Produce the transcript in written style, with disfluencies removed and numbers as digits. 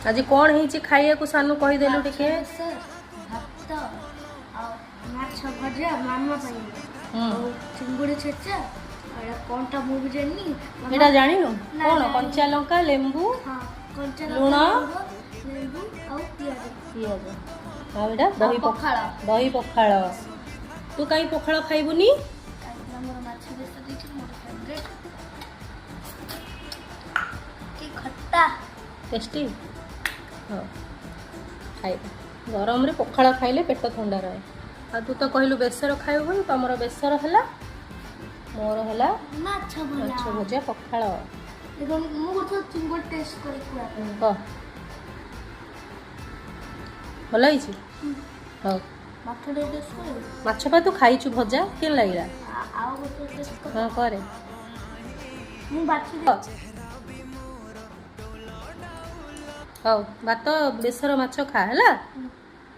ଆଜି କ'ଣ ହେଇଛି ଖାଇବାକୁ ସାନୁ, କହିଦେଲୁ ଟିକେ। ଭାତ ଆଉ ମାଛ ଭଜା ମାମା ପାଇଁ, ଆଉ ଚିଙ୍ଗୁଡ଼ି ଛେଚା। ଆଉ ଏଇଟା କ'ଣଟା ମୁଁ ବି ଜାଣିନି। ଏଇଟା ଜାଣିନୁ କ'ଣ? କଞ୍ଚା ଲଙ୍କା, ଲେମ୍ବୁ, କଞ୍ଚା ଲୁଣ, ଲେମ୍ବୁ ଆଉ ପିଆଜ। ପିଆଜ। ଆଉ ଏଇଟା ଦହି ପଖାଳ। ଦହି ପଖାଳ। ତୁ କାହିଁ ପଖାଳ ଖାଇବୁନି? କାହିଁକିନା ମୋର ମାଛ ବେସର ଦେଇଛି, ମୋର ଫେଭରେଟ୍। କି ଖଟା! ଟେଷ୍ଟି। ହଉ, ଖାଇବୁ। ଗରମରେ ପଖାଳ ଖାଇଲେ ପେଟ ଥଣ୍ଡା ରହେ। ଆଉ ତୁ ତ କହିଲୁ ବେସର ଖାଇବୁ ବୋଲି, ତମର ବେସର ହେଲା, ମୋର ହେଲା ମାଛ ଭଜା। ମାଛ ଭଜା, ପଖାଳ। ଦେଖ, ମୁଁ ଗୋଟେ ଚିଙ୍ଗୁଡ଼ି ଟେଷ୍ଟ କରି କୁହା। କହ, ଭଲ ହେଇଛି? ହଉ। ମାଛ ଟିକେ ଟେଷ୍ଟ କରିବୁ? ମାଛ ପା ତୁ ଖାଇଛୁ ଭଜା, କେମିତି ଲାଗିଲା? ଆଉ ଗୋଟେ ଟେଷ୍ଟ। ହଁ, କରେ। ମୁଁ ବାଛି। ହଉ, ଭାତ, ବେସର, ମାଛ ଖା ହେଲା।